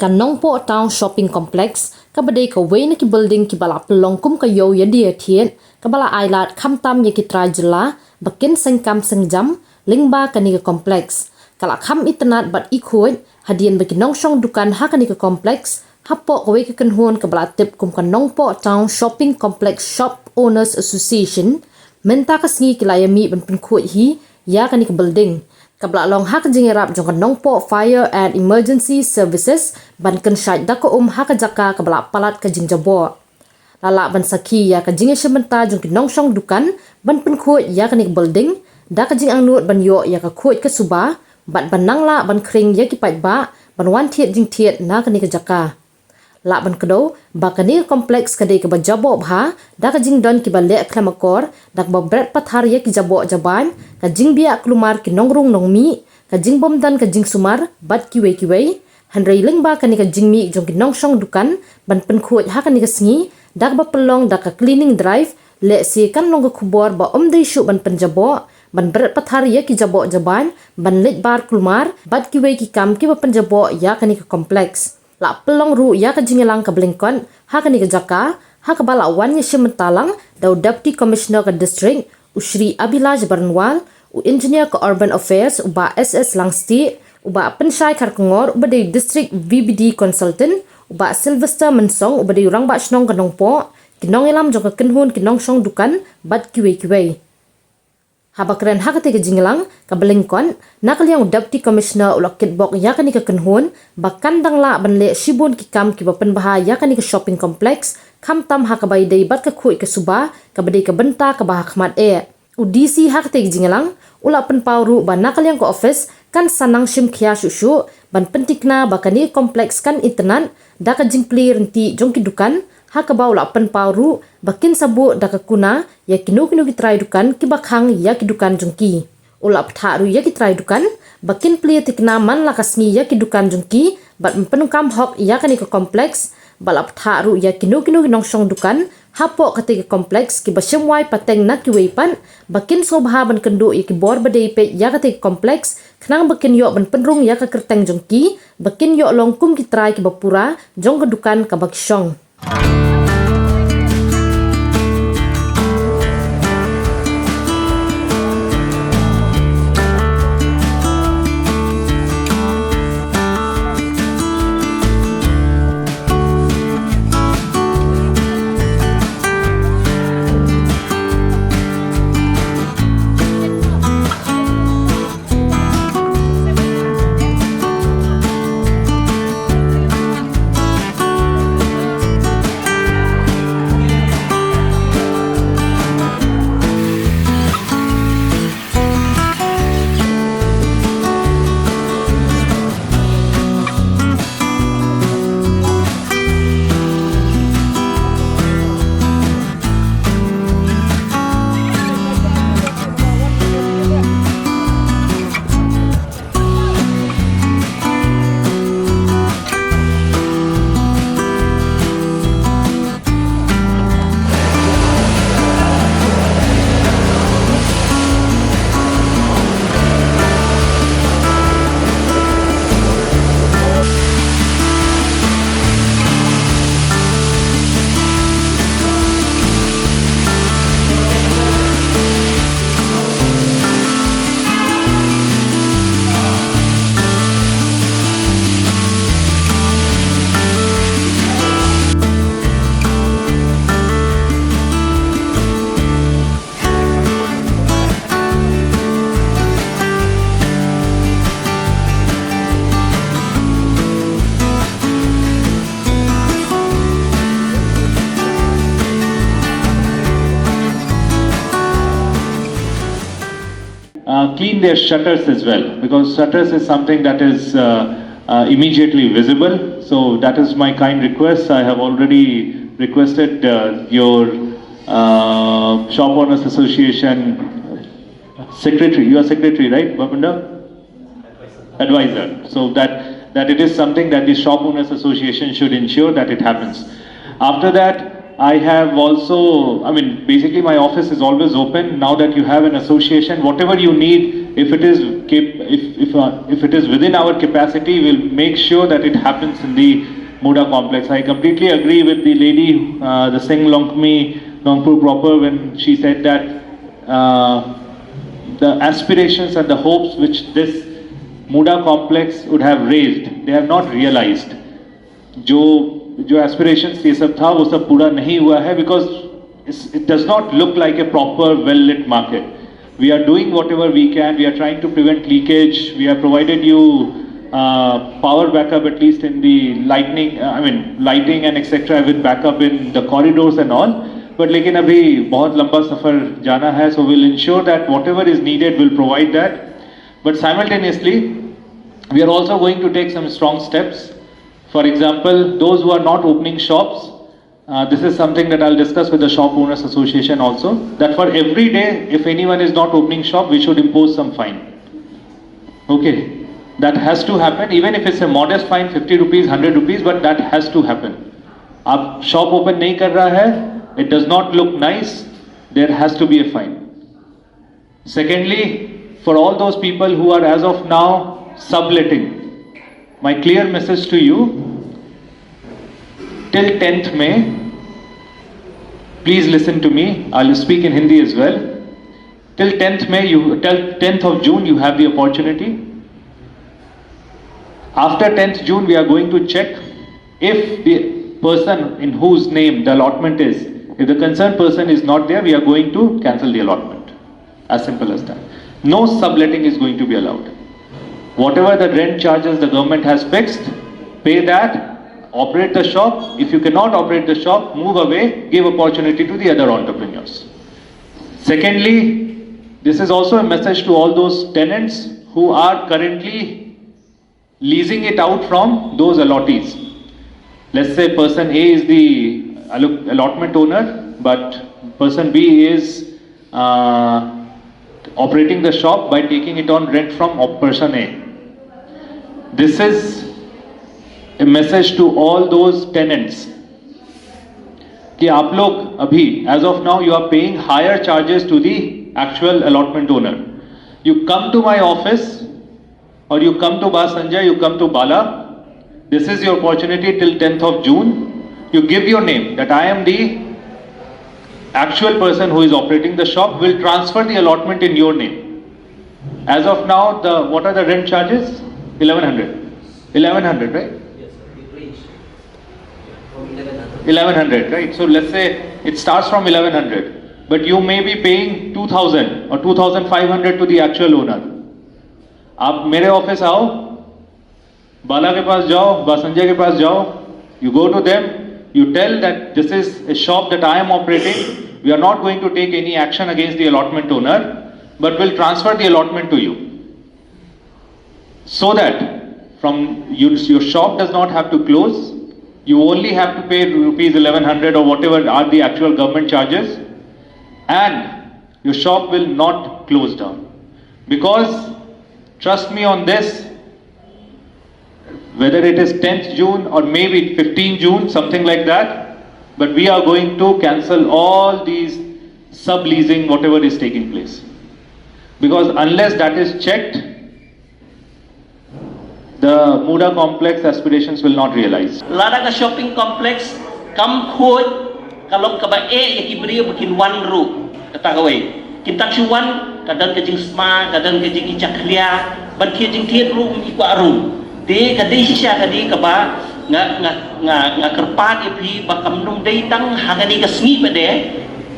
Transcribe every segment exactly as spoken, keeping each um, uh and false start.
Ka Nongpoh Town Shopping Complex, kaba dei kawei na ki building kiba la pynlong kum ka ïew ïa die ïa thied, kaba la ailad khamtam ïa ki trai jylla ba kin seng kam seng jam lyngba kane ka complex, ka la kham itynnad bad ikhuid hadien ba ki nongshong dukan ha kane ka complex, hapoh kawei ka kynhun kaba la tip kum ka Nongpoh Town Shopping Complex Shop Owners Association, mynta ka sngi ki la ïa mih ban pynkhuid hi ïa kane ka building, kaba la long ha ka jingïarap jong ka Nongpoh Fire and Emergency Services ban kynshait da ka um ha ka jaka kaba la palat ka jingjaboh. La lah ban sakhi ïa ka jingïashim bynta jong ki nongshong dukan ban pynkhuid ïa kane ka building da ka jingangnud ban ïoh ïa ka khuid ka suba bad ban nang lah ban khring ïa ki paidbah ban wan thied jingthied na kane ka jaka. Lah ban kdew ba kane ka complex ka dei kaba jaboh bha da ka jingdon kiba leh khlem akor, da kaba bret pathar ïa ki jaboh jabain, ka jingbiah kulmar ki nongrung nongmih, ka jingbymdon ka jingsumar bad kiwei kiwei. Hynrei lyngba kane ka jingmih jong ki nongshong dukan ban pynkhuid ha kane ka sngi da kaba pynlong da ka cleaning drive, lehse kan long ka khubor ba ym dei shuh ban pynjaboh, ban bret pathar ïa ki jaboh jabain, ban leit bar kulmar bad kiwei ki kam kiba pynjaboh ïa kane ka complex. La pynlong ruh ïa ka jingïalang kaba lyngkot ha kane ka jaka, ha kaba la wan ïashim bynta lang da u Deputy Commissioner ka District, u Shri Abhilash Baranwal, u Engineer ka Urban Affairs, u Bah S S Langstieh, u Bah Pynshai Kharkongor, uba dei District V B D Consultant, u Bah Sylvester Mynsong, uba dei u Rangbah Shnong ka Nongpoh, ki nongïalam jong ka kynhun ki nongshong dukan bad kiwei kiwei. Haba kren ha katei ka jingïalang kaba lyngkot, na ka liang u Deputy Commissioner u la kitbok ïa kane ka kynhun ba kan dang lah ban leh shibun ki kam kiba pynbha ïa kane ka shopping complex, khamtam ha kaba ïadei bad ka khuid ka suba, kaba dei ka bynta kaba ha khmat eh. U D C ha katei ka jingïalang u la pynpaw ruh ba na ka liang ka office kan sa nang shim khia shuh shuh ban pynthikna ba kane ka complex kan itynnad da ka jingplie ryntih jong ki dukan, ha kaba u la pynpaw ruh ba kin sa buh da ka kuna ïa kino kino ki trai dukan kiba khang ïa ki dukan jong ki. U la pynthah ruh ïa ki trai dukan ba kin plie thikna man la ka sngi ïa ki dukan jong ki bad pyndonkam hok ïa kane ka complex, bad la pynthah ruh ïa kino kino ki nongshong dukan hapoh katei ka complex kiba shim wai pateng na kiwei pat ba kin sngewbha ban kynduh ïa ki bor ba dei peit ïa katei ka complex, khnang ba kin ïoh ban pynrung ïa ka kyrteng jong ki, ba kin ïoh long kum ki trai kiba pura jong ka dukan kaba ki shong. Uh, clean their shutters as well, because shutters is something that is uh, uh, immediately visible. So that is my kind request. I have already requested uh, your uh, Shop Owners Association secretary. You are secretary, right, Bapinda? Advisor. So that that it is something that the Shop Owners Association should ensure that it happens. After that, I have also, I mean, basically my office is always open. Now that you have an association, whatever you need, if it is cap- if if, uh, if it is within our capacity, we'll make sure that it happens in the Muda complex. I completely agree with the lady, uh, the Singh Longkmi, Nongpur proper, when she said that uh, the aspirations and the hopes which this Muda complex would have raised, they have not realized. जो जो एस्पिरेशंस ये सब था, वो सब पूरा नहीं हुआ है, because it does not look like a proper well lit market. We are doing whatever we can. We are trying to prevent leakage. We have provided you uh, power backup, at least in the lightning, uh, I mean, lighting and et cetera with backup in the corridors and all. But लेकिन अभी बहुत लंबा सफ़र जाना है, so we'll ensure that whatever is needed, we'll provide that. But simultaneously, we are also going to take some strong steps. For example, those who are not opening shops, uh, this is something that I'll discuss with the Shop Owners Association also, that for every day, if anyone is not opening shop, we should impose some fine. Okay, that has to happen, even if it's a modest fine, fifty rupees, hundred rupees, but that has to happen. आप शॉप ओपन नहीं कर रहा है, it does not look nice, there has to be a fine. Secondly, for all those people who are as of now subletting, my clear message to you, till tenth May, please listen to me, I'll speak in Hindi as well. Till tenth May, you till tenth of June, you have the opportunity. After tenth June, we are going to check if the person in whose name the allotment is, if the concerned person is not there, we are going to cancel the allotment. As simple as that. No subletting is going to be allowed. Whatever the rent charges the government has fixed, pay that, operate the shop. If you cannot operate the shop, move away, give opportunity to the other entrepreneurs. Secondly, this is also a message to all those tenants who are currently leasing it out from those allottees. Let's say person A is the allo- allotment owner, but person B is uh, operating the shop by taking it on rent from op- person A. This is a message to all those tenants कि आप लोग अभी, as of now, you are paying higher charges to the actual allotment owner. You come to my office or you come to Ba Sanjay, you come to Bala. This is your opportunity till tenth of June. You give your name that I am the actual person who is operating the shop, will transfer the allotment in your name. As of now, the what are the rent charges? Eleven hundred. Eleven hundred, right? Eleven hundred, right? So let's say it starts from eleven hundred, but you may be paying two thousand or two thousand five hundred to the actual owner. आप मेरे ऑफिस आओ, बाला के पास जाओ, बा संजय के पास जाओ, you go to them, you tell that this is a shop that I am operating, we are not going to take any action against the allotment owner, but will transfer the allotment to you. So that from you, your shop does not have to close, you only have to pay rupees eleven hundred or whatever are the actual government charges, and your shop will not close down. Because trust me on this, whether it is tenth June or maybe fifteenth June, something like that, but we are going to cancel all these sub-leasing, whatever is taking place. Because unless that is checked, the Muda complex aspirations will not realize. Lada ka shopping complex kam khuid ka long kaba eh ïa ki briew ba kin wan ruh, kata kawei. Kin tak shu wan, ka don ka jingsma, ka don ka jingïakhlia, ban thied jingthied ruh ym i kwah ruh. Te ka dei shisha ka dei kaba nga nga nga nga kyrpad ïa phi ba kam nym dei tang ha kane ka sngi pat de,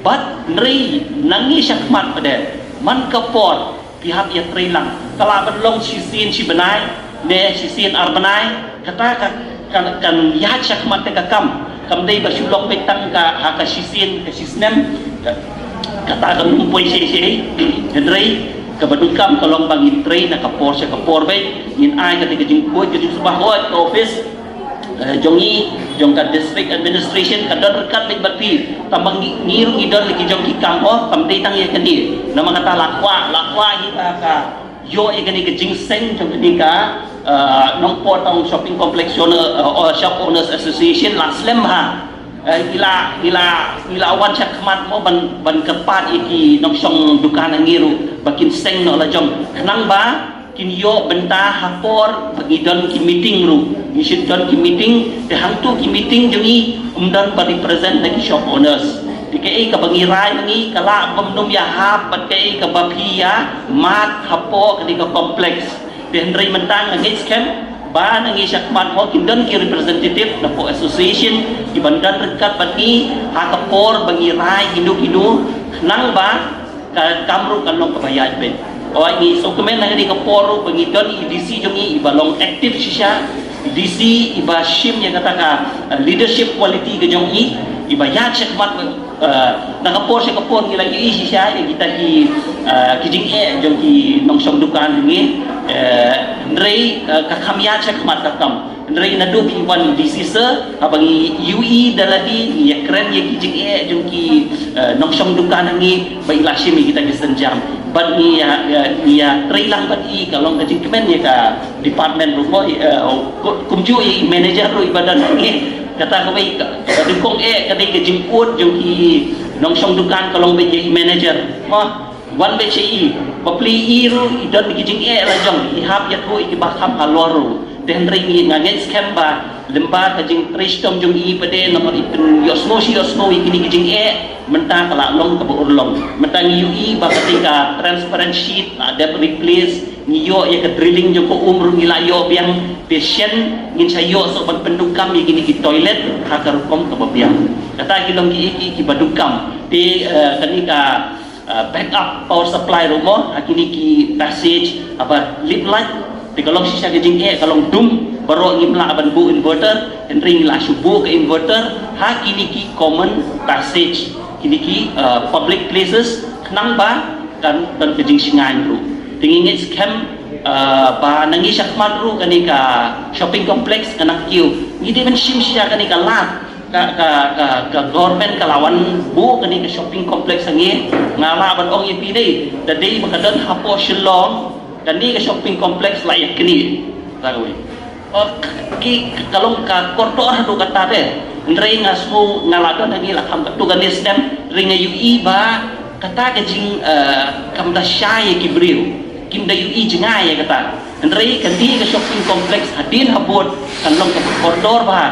bad hynrei nangne shakhmat pat de, man ka por phi hap ïatreilang. Ka lah ban long shisien shi bnai ne shisien ar bnai, kata ka kan kan ïaid shakhmat te ka kam. Kam dei ba shu long beit tang ka ha ka shisien ka shisnem. Kata ka nym poi shei shei. Hynrei kaba donkam ka long ba ngin trei na ka por sha ka por beit, ngin ai kata ka jingkhuid ka jingsngewbha ha ka office jong ngi, jong ka district administration, ka don ryngkat beit bad phi. Tang ba ngi ngi ruh ngi don la ki jong ki kam, oh kam dei tang ïa kane. Namar kata la kwah la kwah hi ka ka ïoh ïa kane ka jingseng jong kane ka Nongpoh Town Shopping Complex Owner, Shop Owners Association la slem ha. Eh, ngi la, ngi la, ngi la wan shakhmat mo ban, ban kyrpad ïa ki nongshong dukan hangne ruh ba kin seng noh la jong. Khnang ba kin ïoh bynta ha por ba ngi don ki meeting ruh. Ngi shu don ki meeting, te hangtu ki meeting jong ngi ym don ba represent na ki shop owners. Te kaei kaba ngi rai ma ngi ka lah bym nym ïa hap bad kaei kaba phi ïa mad hapoh kane ka complex. Te hynrei mynta nga ngeit skhem ba na ngi shakhmat mo kin don ki representative na poh association ki ban don ryngkat bad ngi ha ka por ba ngi rai kino kino khnang ba ka kam ruh kan long kaba ïaid beit. Oi ngi sngewkmen ha kane ka por ruh ba ngi don i D C jong ngi iba long active shisha, i D C iba shim ïa kata ka, eh, leadership quality ka jong i, iba ïaid shakhmat, eh, na ka por sha ka por ngi la ïohi shisha ïa kita ki, eh, ki jingeh jong ki nongshong dukan hangne, eh, hynrei, eh, ka kham ïaid shakhmat ka kam. Hynrei naduh ba i wan i D C sir, haba ngi ïohi da lade, ngi ïakren ïa ki jingeh jong ki, eh, nongshong dukan hangne ba i la shim ïa kita ki sienjam. Bad ngi ïa, ïa, ngi ïatrei lang bad i ka long ka jingkmen ïa ka department ruh mo, eh, ku-, kumjuh ïa i manager ruh iba don hangne. Kata kawei ka, ka dei kong eh, ka dei ka jingud jong ki nongshong dukan ka long beit ïa i manager. Mo, wan beit sha i, bapli i ruh i don ki jingeh la jong, i hap ïathuh ïa kiba kham halor ruh. Te hynrei ngi nga ngeit skhem ba lyngba ka jingtrei shitom jong i pat de namar i pynïohsngew shi ïohsngew ïa kine ki jingeh, mynta ka la long kaba urlong. Mynta ngi ïohi ba ka dei ka transparent sheet la dep replace, ngi ïoh ïa ka drilling jong ka um ruh ngi la ïoh biang, te shen ngin sa ïoh shuh ban pyndonkam ïa kine ki toilet ha ka rukom kaba biang. Kata ki long ki, ki, kiba donkam. Te, eh, kane ka, eh, backup power supply ruh mo ha kine ki passage haba lip light. Te ka long shisha ka jingeh, ka long dum, baroh ngim lah ban buh inverter, hynrei ngi la shu buh ka inverter ha kine ki common passage, kine ki, eh, public places, khnang ba kan don ka jingshngaiñ ruh. Te ngi ngeit skhem, eh, ba na ngi shakhmat ruh kane ka shopping complex ka nang kiew. Ngi dei ban shim shisha kane ka lad, ka, ka, ka, ka government ka la wan buh kane ka shopping complex hangne. Nga lah ban ong ïa phi dei, da dei ba ka don hapoh Shillong, kane ka shopping complex la ïa kane. Ta kawei. Oh, ki, ka long ka kordor haduh katta te. Hynrei nga sngew nga la don hangne la kham katto katne snem, hynrei nga ïohi ba kata ka jing, eh, kam da shai ïa ki briew. Kim da ïohi jngai ïa kata. Hynrei kane ka shopping complex hadien habud kan long kaba kordor bha.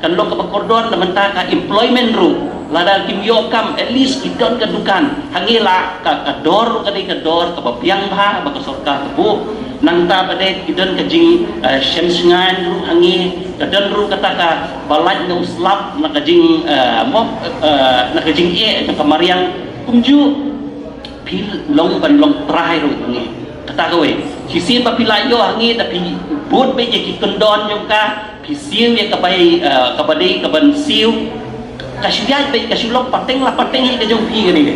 Kan long kaba kordor na bynta ka employment ruh. Lada kim ïoh kam, at least ki don ka dukan. Hangne la ka, ka dor ruh ka dei ka dor kaba biang bha ba ka sorkar ka buh. Nangta pat de ki don ka jing, eh, shem shngaiñ ruh hangne. Ka don ruh kata kaba lait na u slap na ka jing, eh, mo, eh, na ka jingeh jong ka mariang. Kumjuh phi long ban long trai ruh hangne. Kata kawei. Shisien ba phi la ïoh hangne da phi bud beit ïa ki kyndon jong ka, phi siew ïa kaba, eh, kaba dei kaban siew. Ka shu ïaid beit, ka shu long pateng la pateng hi ka jong phi kane.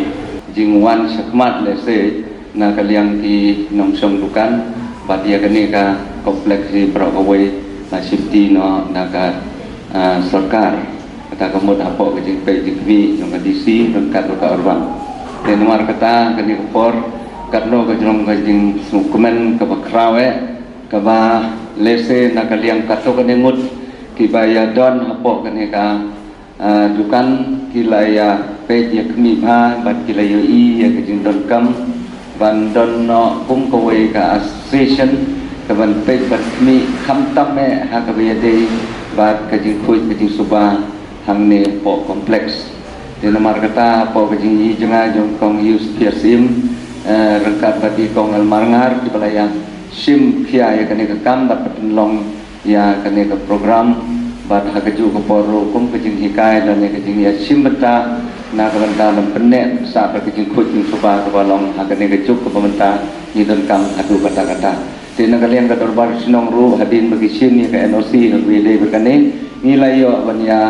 Jingwan shakhmat lehse na ka liang ki nongshong dukan bad ïa kane ka complex hi baroh kawei la shimti noh na ka, ah, sorkar. Kata ka mut hapoh ka jingpeit jingkhmih jong ka D C ryngkat bad ka Urban. Te namar kata kane ka por katno ka jrong ka jingsngewkmen kaba khraw eh kaba lehse na ka liang katto katne ngut kiba ïa don hapoh kane ka, ah, dukan ki la ïa peit ïa khmih bha bad ki la ïohi ïa ka jingdonkam ban don noh kum kawei ka association kaban peit ban khmih khamtam eh ha kaba ïadei bad ka jingkhuid ka jingsuba hangne hapoh complex. Te namar kata hapoh ka jingïohi jong nga jong kong Yus Pier Sim, eh, ryngkat bad i kong L. Marngar kiba la ïa shim khia ïa kane ka kam bad pynlong ïa kane ka program bad ha kajuh ka por ruh kum ka jinghikai lane ka jingïashim bynta na ka bynta ban pynneh sah bad ka jingkhuid jingsuba kaba long ha kane ka juk kaba mynta ngi donkam haduh katta katta. Te na ka liang ka dorbar shnong ruh hadien ba ki shim ïa ka N O C ha kaba ïadei bad kane ngi la ïoh ban ïa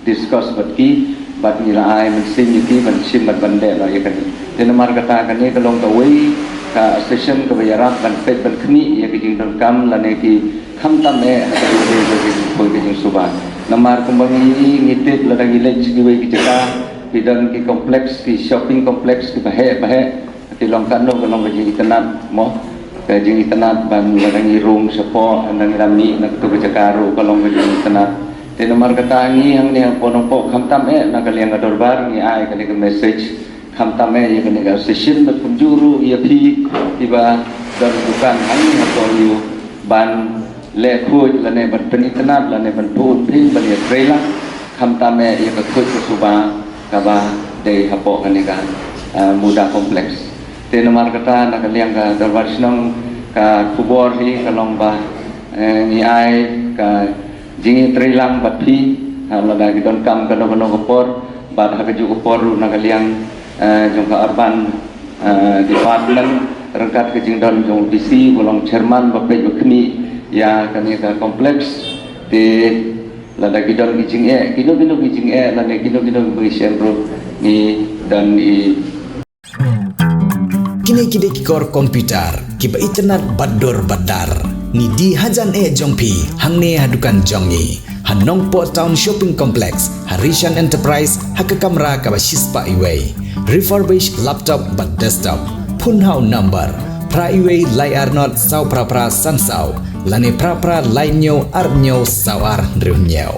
discuss bad ki bad ngi la ai mynsiem ïa ki ban shim bad ban dei noh ïa kane. Te namar kata kane ka long kawei ka session kaba ïarap ban peit ban khmih ïa ki jingdonkam lane ki khamtam eh ha ka jingdei ka jingpoi ka jingsuba. Namar kumba ngi ngi tip lada ngi leit sha kiwei ki jaka ki don ki complex ki shopping complex kiba heh ba heh ki long katno ka long ka jingitynnad mo. Ka jingitynnad ban lada ngi rung shapoh lada ngi la mih na kato ka jaka ruh ka long ka jingitynnad. Te namar kata ngi hangne hapoh Nongpoh khamtam eh na ka liang ka dorbar ngi ai kane ka message khamtam eh ïa kane ka session bad kumjuh ruh ïa phi kiba don dukan hangne hapoh ïu ban leh khuid lane ban pynitynnad lane ban pynpin ban ïatreilang khamtam eh ïa ka khuid ka suba kaba dei hapoh kane ka, ah, Muda Complex. Te namar kata na ka liang ka dorbar shnong ka khubor hi ka long ba, eh, ngi ai ka jingïatreilang bad phi, ha, lada ki donkam kano kano ka por bad ha kajuh ka por ruh na ka liang, eh, jong ka urban, eh, department ryngkat ka jingdon jong u D C ba long chairman ba peit ba khmih ïa kane ka complex. Te lada ki don ki jingeh kino kino ki jingeh lane kino kino ki ba ngi shem ruh ngi don i Kine ki dei ki kor computer kiba itynnad bad dur bad dar. Ngi die hajan eh jong phi hangne ha dukan jong ngi ha Nongpoh Town Shopping Complex ha Rishan Enterprise ha ka kamra kaba shispah iwei. Refurbish laptop bad desktop. Phone ha u number phra iwei lai ar not saw phra phra san saw lane phra phra lai hynñiew ar hynñiew saw ar hynriew hynñiew.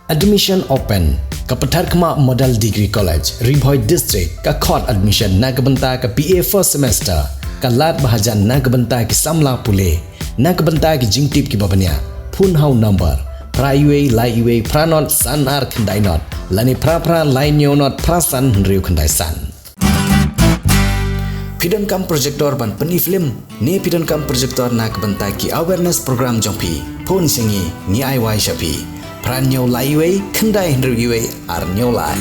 Admission open. Ka Patharkhmah Model Degree College, Ri Bhoi District, ka khot admission na ka bynta ka B A first semester. Ka lad ba hajan na ka bynta ki samla pule. Na ka bynta ki jingtip kiba bniah. Phone ha u number phra iwei lai iwei phra not san ar khyndai not lane phra phra lai hynñiew not phra san hynriew khyndai san. Phi donkam projector ban pyni film ne phi donkam projector na ka bynta ki awareness program jong phi? Phone sha ngi, ngi ai wai sha phi. Phra hynñiew lai iwei khyndai hynriew iwei ar hynñiew lai.